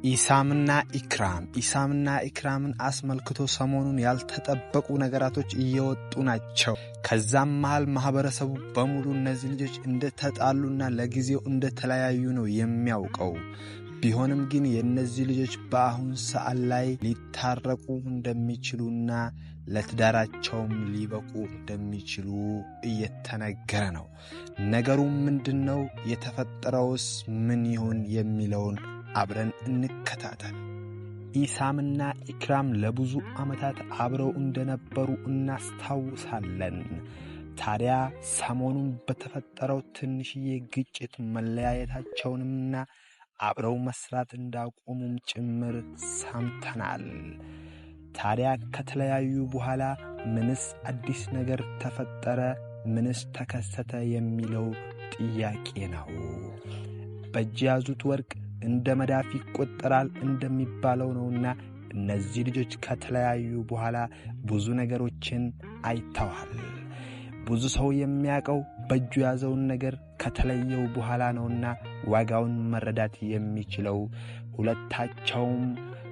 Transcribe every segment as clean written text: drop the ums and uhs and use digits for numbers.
ኢሳምና ኢክራም፣ ኢሳምና ኢክራምን አስመልክቶ ሰሞኑን ያልተጠበቁ ነገራቶች እየወጡ ናቸው። ከዛም መሃል ማህበረሰቡ በሙሉ እነዚህ ልጆች እንደተጣሉና ለጊዜው እንደተለያዩ ነው የሚያውቀው። ቢሆንም ግን የእነዚህ ልጆች በአሁን ሰዓት ላይ ሊታረቁ እንደሚችሉና ለትዳራቸውም ሊበቁ እንደሚችሉ እየተነገረ ነው። ነገሩ ምንድን ነው? የተፈጠረውስ ምን ይሆን የሚለውን አብረን እንከታተል። ኢሳምና ኢክራም ለብዙ ዓመታት አብረው እንደነበሩ እናስታውሳለን። ታዲያ ሰሞኑን በተፈጠረው ትንሽዬ ግጭት መለያየታቸውንምና አብረው መስራት እንዳቆሙም ጭምር ሰምተናል። ታዲያ ከተለያዩ በኋላ ምንስ አዲስ ነገር ተፈጠረ? ምንስ ተከሰተ? የሚለው ጥያቄ ነው። በእጅ ያዙት ወርቅ እንደ መዳፍ ይቆጠራል እንደሚባለው ነውና እነዚህ ልጆች ከተለያዩ በኋላ ብዙ ነገሮችን አይተዋል። ብዙ ሰው የሚያውቀው በእጁ የያዘውን ነገር ከተለየው በኋላ ነውና ዋጋውን መረዳት የሚችለው። ሁለታቸውም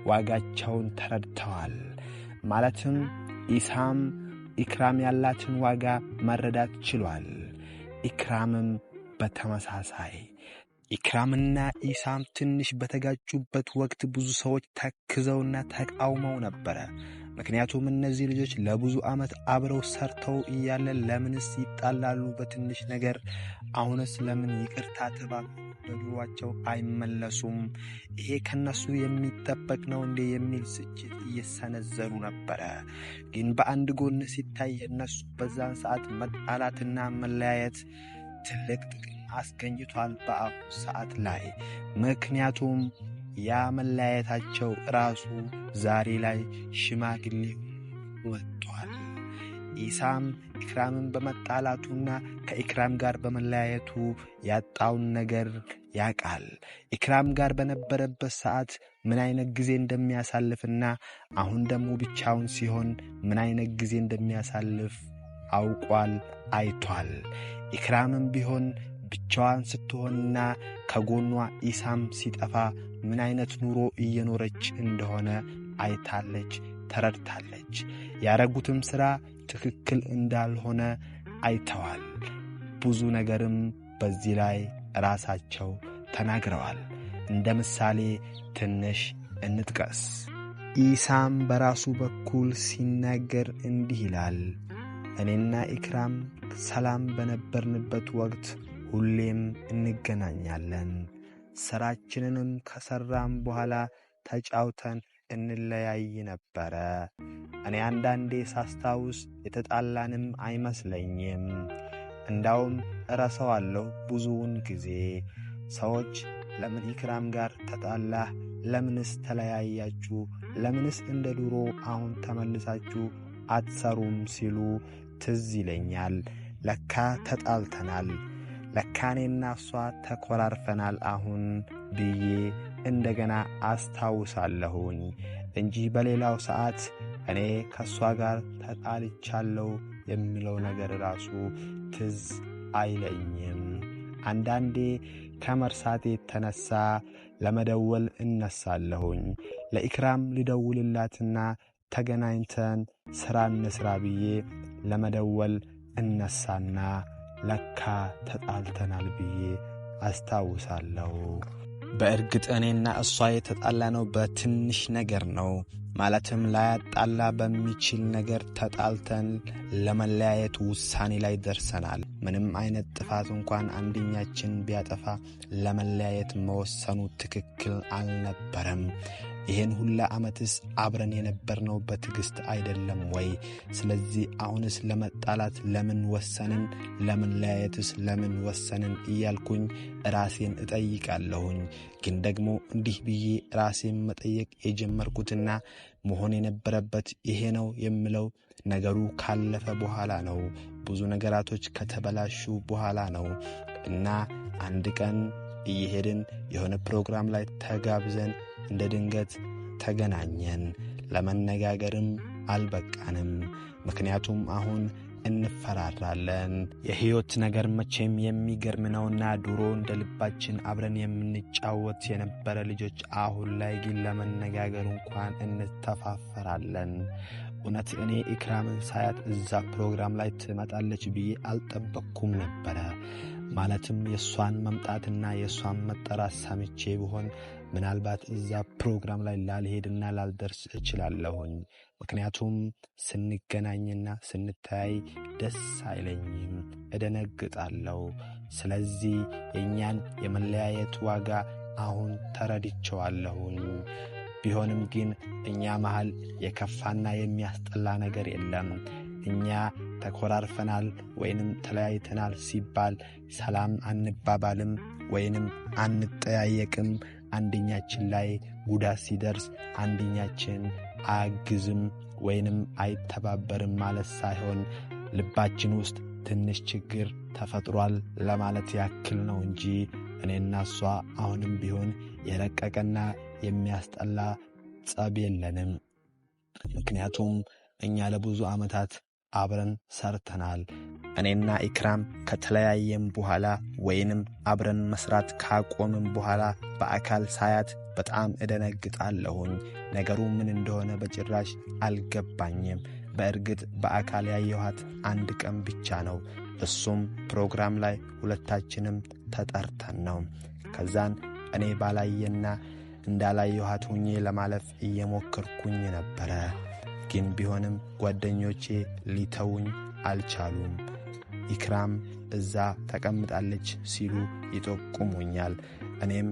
ዋጋቸውን ተረድተዋል። ማለትም ኢሳም ኢክራም ያላትን ዋጋ መረዳት ችሏል። ኢክራምም በተመሳሳይ። ኢክራምና ኢሳም ትንሽ በተጋጩበት ወቅት ብዙ ሰዎች ተክዘውና ተቃውመው ነበረ። ምክንያቱም እነዚህ ልጆች ለብዙ ዓመት አብረው ሰርተው እያለ ለምንስ ይጣላሉ በትንሽ ነገር? አሁንስ ለምን ይቅርታ ተባብለው በድሯቸው አይመለሱም? ይሄ ከነሱ የሚጠበቅ ነው እንዴ የሚል ትችት እየሰነዘሩ ነበረ። ግን በአንድ ጎን ሲታይ የእነሱ በዛን ሰዓት መጣላትና መለያየት ትልቅ ጥቅም አስገኝቷል በአሁኑ ሰዓት ላይ። ምክንያቱም ያ መለያየታቸው ራሱ ዛሬ ላይ ሽማግሌ ወጥቷል። ኢሳም ኢክራምን በመጣላቱና ከኢክራም ጋር በመለያየቱ ያጣውን ነገር ያቃል። ኢክራም ጋር በነበረበት ሰዓት ምን አይነት ጊዜ እንደሚያሳልፍና አሁን ደግሞ ብቻውን ሲሆን ምን አይነት ጊዜ እንደሚያሳልፍ አውቋል፣ አይቷል። ኢክራምም ቢሆን ብቻዋን ስትሆንና ከጎኗ ኢሳም ሲጠፋ ምን አይነት ኑሮ እየኖረች እንደሆነ አይታለች፣ ተረድታለች። ያረጉትም ሥራ ትክክል እንዳልሆነ አይተዋል። ብዙ ነገርም በዚህ ላይ ራሳቸው ተናግረዋል። እንደ ምሳሌ ትንሽ እንጥቀስ። ኢሳም በራሱ በኩል ሲናገር እንዲህ ይላል። እኔና ኢክራም ሰላም በነበርንበት ወቅት ሁሌም እንገናኛለን። ሥራችንንም ከሠራም በኋላ ተጫውተን እንለያይ ነበረ። እኔ አንዳንዴ ሳስታውስ የተጣላንም አይመስለኝም። እንዳውም እረሳዋለሁ ብዙውን ጊዜ። ሰዎች ለምን ኢክራም ጋር ተጣላህ? ለምንስ ተለያያችሁ? ለምንስ እንደ ድሮ አሁን ተመልሳችሁ አትሰሩም ሲሉ ትዝ ይለኛል። ለካ ተጣልተናል፣ ለካ እኔና እሷ ተኮራርፈናል አሁን ብዬ እንደገና አስታውሳለሁኝ እንጂ በሌላው ሰዓት እኔ ከእሷ ጋር ተጣልቻለሁ የሚለው ነገር ራሱ ትዝ አይለኝም። አንዳንዴ ከመርሳቴ የተነሳ ለመደወል እነሳለሁኝ። ለኢክራም ልደውልላትና ተገናኝተን ሥራ እንስራ ብዬ ለመደወል እነሳና ለካ ተጣልተናል ብዬ አስታውሳለሁ። በእርግጥ እኔና እሷ የተጣላነው በትንሽ ነገር ነው። ማለትም ላያጣላ በሚችል ነገር ተጣልተን ለመለያየት ውሳኔ ላይ ደርሰናል። ምንም አይነት ጥፋት እንኳን አንደኛችን ቢያጠፋ ለመለያየት መወሰኑ ትክክል አልነበረም። ይህን ሁላ ዓመትስ አብረን የነበርነው በትዕግስት አይደለም ወይ? ስለዚህ አሁንስ ለመጣላት ለምን ወሰንን? ለመለያየትስ ለምን ወሰንን? እያልኩኝ ራሴን እጠይቃለሁኝ። ግን ደግሞ እንዲህ ብዬ ራሴን መጠየቅ የጀመርኩትና መሆን የነበረበት ይሄ ነው የምለው ነገሩ ካለፈ በኋላ ነው። ብዙ ነገራቶች ከተበላሹ በኋላ ነው። እና አንድ ቀን እየሄድን የሆነ ፕሮግራም ላይ ተጋብዘን እንደ ድንገት ተገናኘን። ለመነጋገርም አልበቃንም። ምክንያቱም አሁን እንፈራራለን። የህይወት ነገር መቼም የሚገርም ነውና ድሮ እንደ ልባችን አብረን የምንጫወት የነበረ ልጆች አሁን ላይ ግን ለመነጋገር እንኳን እንተፋፈራለን። እውነት እኔ ኢክራምን ሳያት እዛ ፕሮግራም ላይ ትመጣለች ብዬ አልጠበቅኩም ነበረ። ማለትም የእሷን መምጣትና የእሷን መጠራት ሰምቼ ብሆን ምናልባት እዛ ፕሮግራም ላይ ላልሄድና ላልደርስ እችላለሁኝ። ምክንያቱም ስንገናኝና ስንተያይ ደስ አይለኝም፣ እደነግጣለሁ። ስለዚህ የእኛን የመለያየት ዋጋ አሁን ተረድቼዋለሁኝ። ቢሆንም ግን እኛ መሃል የከፋና የሚያስጠላ ነገር የለም። እኛ ተኮራርፈናል ወይንም ተለያይተናል ሲባል ሰላም አንባባልም ወይንም አንጠያየቅም። አንደኛችን ላይ ጉዳት ሲደርስ አንደኛችን አያግዝም ወይንም አይተባበርም ማለት ሳይሆን ልባችን ውስጥ ትንሽ ችግር ተፈጥሯል ለማለት ያክል ነው እንጂ እኔና እሷ አሁንም ቢሆን የረቀቀና የሚያስጠላ ጸብ የለንም። ምክንያቱም እኛ ለብዙ ዓመታት አብረን ሰርተናል። እኔና ኢክራም ከተለያየም በኋላ ወይንም አብረን መስራት ካቆምም በኋላ በአካል ሳያት በጣም እደነግጣለሁኝ። ነገሩ ምን እንደሆነ በጭራሽ አልገባኝም። በእርግጥ በአካል ያየኋት አንድ ቀን ብቻ ነው። እሱም ፕሮግራም ላይ ሁለታችንም ተጠርተን ነው። ከዛን እኔ ባላየና እንዳላየኋት ሁኜ ለማለፍ እየሞከርኩኝ ነበረ። ግን ቢሆንም ጓደኞቼ ሊተውኝ አልቻሉም። ኢክራም እዛ ተቀምጣለች ሲሉ ይጠቁሙኛል። እኔም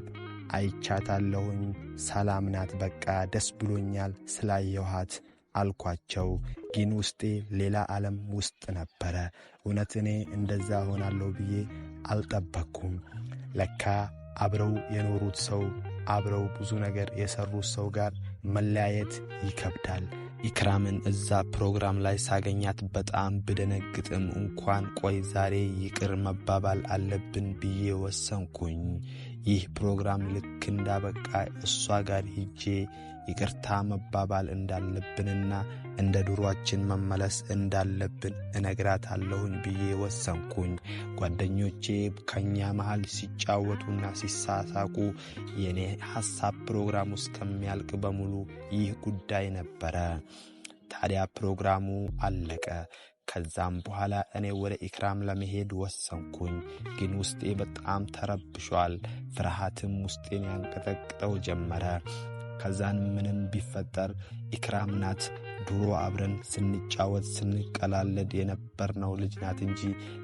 አይቻታለሁኝ፣ ሰላም ናት፣ በቃ ደስ ብሎኛል ስላየኋት አልኳቸው። ግን ውስጤ ሌላ ዓለም ውስጥ ነበረ። እውነት እኔ እንደዛ ሆናለሁ ብዬ አልጠበቅኩም። ለካ አብረው የኖሩት ሰው፣ አብረው ብዙ ነገር የሰሩት ሰው ጋር መለያየት ይከብዳል። ኢክራምን እዛ ፕሮግራም ላይ ሳገኛት በጣም ብደነግጥም እንኳን ቆይ ዛሬ ይቅር መባባል አለብን ብዬ ወሰንኩኝ። ይህ ፕሮግራም ልክ እንዳበቃ እሷ ጋር ሂጄ ይቅርታ መባባል እንዳለብንና እንደ ድሯችን መመለስ እንዳለብን እነግራታለሁኝ ብዬ ወሰንኩኝ። ጓደኞቼ ከኛ መሃል ሲጫወቱና ሲሳሳቁ የኔ ሐሳብ ፕሮግራሙ እስከሚያልቅ በሙሉ ይህ ጉዳይ ነበረ። ታዲያ ፕሮግራሙ አለቀ። ከዛም በኋላ እኔ ወደ ኢክራም ለመሄድ ወሰንኩኝ። ግን ውስጤ በጣም ተረብሿል። ፍርሃትም ውስጤን ያንቀጠቅጠው ጀመረ። ከዛን ምንም ቢፈጠር ኢክራም ናት፣ ድሮ አብረን ስንጫወት ስንቀላለድ የነበርነው ልጅ ናት እንጂ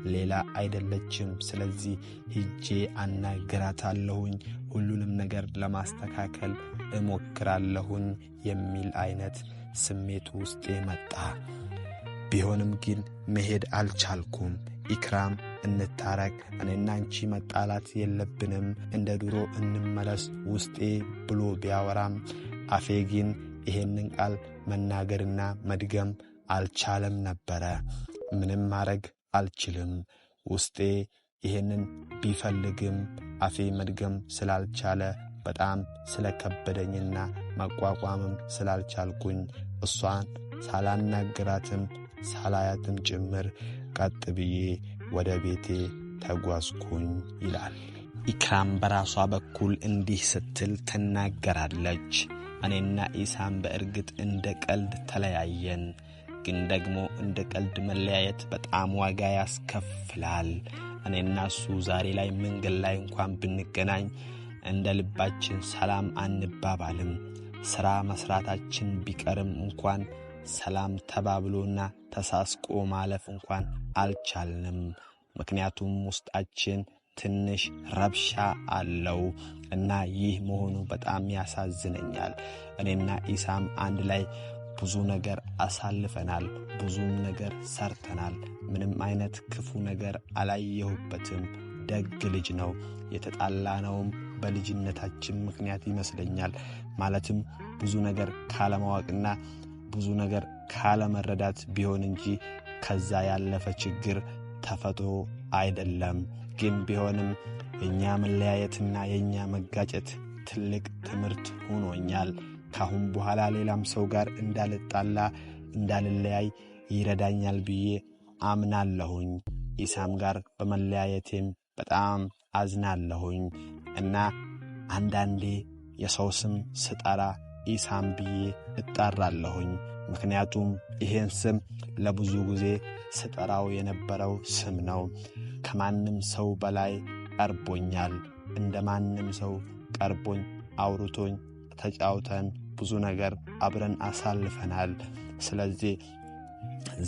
ሌላ አይደለችም። ስለዚህ ሂጄ አናግራታለሁኝ፣ ሁሉንም ነገር ለማስተካከል እሞክራለሁኝ የሚል አይነት ስሜት ውስጤ መጣ። ቢሆንም ግን መሄድ አልቻልኩም። ኢክራም እንታረቅ፣ እኔና አንቺ መጣላት የለብንም፣ እንደ ድሮ እንመለስ ውስጤ ብሎ ቢያወራም አፌ ግን ይሄንን ቃል መናገርና መድገም አልቻለም ነበረ። ምንም ማድረግ አልችልም። ውስጤ ይሄንን ቢፈልግም አፌ መድገም ስላልቻለ በጣም ስለከበደኝና መቋቋምም ስላልቻልኩኝ እሷን ሳላናግራትም ሳላያትም ጭምር ቀጥ ብዬ ወደ ቤቴ ተጓዝኩኝ ይላል። ኢክራም በራሷ በኩል እንዲህ ስትል ትናገራለች። እኔና ኢሳም በእርግጥ እንደ ቀልድ ተለያየን። ግን ደግሞ እንደ ቀልድ መለያየት በጣም ዋጋ ያስከፍላል። እኔና እሱ ዛሬ ላይ መንገድ ላይ እንኳን ብንገናኝ እንደ ልባችን ሰላም አንባባልም። ሥራ መስራታችን ቢቀርም እንኳን ሰላም ተባብሎና ተሳስቆ ማለፍ እንኳን አልቻልንም። ምክንያቱም ውስጣችን ትንሽ ረብሻ አለው እና ይህ መሆኑ በጣም ያሳዝነኛል። እኔና ኢሳም አንድ ላይ ብዙ ነገር አሳልፈናል፣ ብዙም ነገር ሰርተናል። ምንም አይነት ክፉ ነገር አላየሁበትም። ደግ ልጅ ነው። የተጣላነውም በልጅነታችን ምክንያት ይመስለኛል። ማለትም ብዙ ነገር ካለማወቅና ብዙ ነገር ካለመረዳት ቢሆን እንጂ ከዛ ያለፈ ችግር ተፈጥሮ አይደለም። ግን ቢሆንም የእኛ መለያየትና የእኛ መጋጨት ትልቅ ትምህርት ሆኖኛል። ካሁን በኋላ ሌላም ሰው ጋር እንዳልጣላ እንዳልለያይ ይረዳኛል ብዬ አምናለሁኝ። ኢሳም ጋር በመለያየቴም በጣም አዝናለሁኝ እና አንዳንዴ የሰው ስም ስጠራ ኢሳም ብዬ እጠራለሁኝ። ምክንያቱም ይሄን ስም ለብዙ ጊዜ ስጠራው የነበረው ስም ነው። ከማንም ሰው በላይ ቀርቦኛል። እንደ ማንም ሰው ቀርቦኝ አውርቶኝ ተጫውተን ብዙ ነገር አብረን አሳልፈናል። ስለዚህ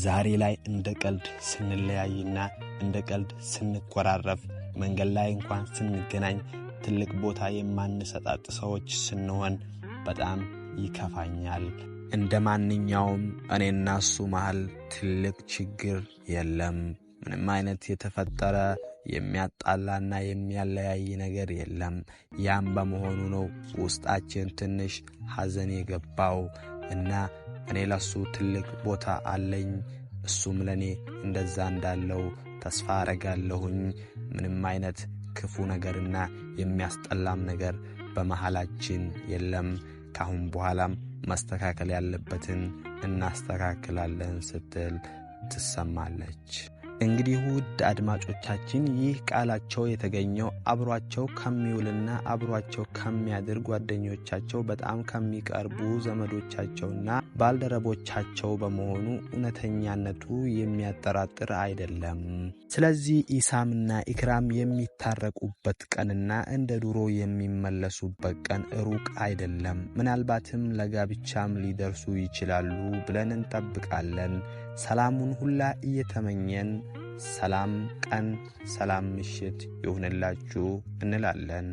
ዛሬ ላይ እንደ ቀልድ ስንለያይና እንደ ቀልድ ስንኮራረፍ፣ መንገድ ላይ እንኳን ስንገናኝ ትልቅ ቦታ የማንሰጣጥ ሰዎች ስንሆን በጣም ይከፋኛል። እንደ ማንኛውም እኔና እሱ መሃል ትልቅ ችግር የለም። ምንም አይነት የተፈጠረ የሚያጣላና የሚያለያይ ነገር የለም። ያም በመሆኑ ነው ውስጣችን ትንሽ ሐዘን የገባው እና እኔ ለሱ ትልቅ ቦታ አለኝ፣ እሱም ለእኔ እንደዛ እንዳለው ተስፋ አረጋለሁኝ። ምንም አይነት ክፉ ነገርና የሚያስጠላም ነገር በመሃላችን የለም። ካሁን በኋላም መስተካከል ያለበትን እናስተካክላለን ስትል ትሰማለች። እንግዲህ ውድ አድማጮቻችን፣ ይህ ቃላቸው የተገኘው አብሯቸው ከሚውልና አብሯቸው ከሚያድር ጓደኞቻቸው፣ በጣም ከሚቀርቡ ዘመዶቻቸውና ባልደረቦቻቸው በመሆኑ እውነተኛነቱ የሚያጠራጥር አይደለም። ስለዚህ ኢሳምና ኢክራም የሚታረቁበት ቀንና እንደ ድሮ የሚመለሱበት ቀን ሩቅ አይደለም። ምናልባትም ለጋብቻም ሊደርሱ ይችላሉ ብለን እንጠብቃለን። ሰላሙን ሁላ እየተመኘን ሰላም ቀን ሰላም ምሽት ይሁንላችሁ እንላለን።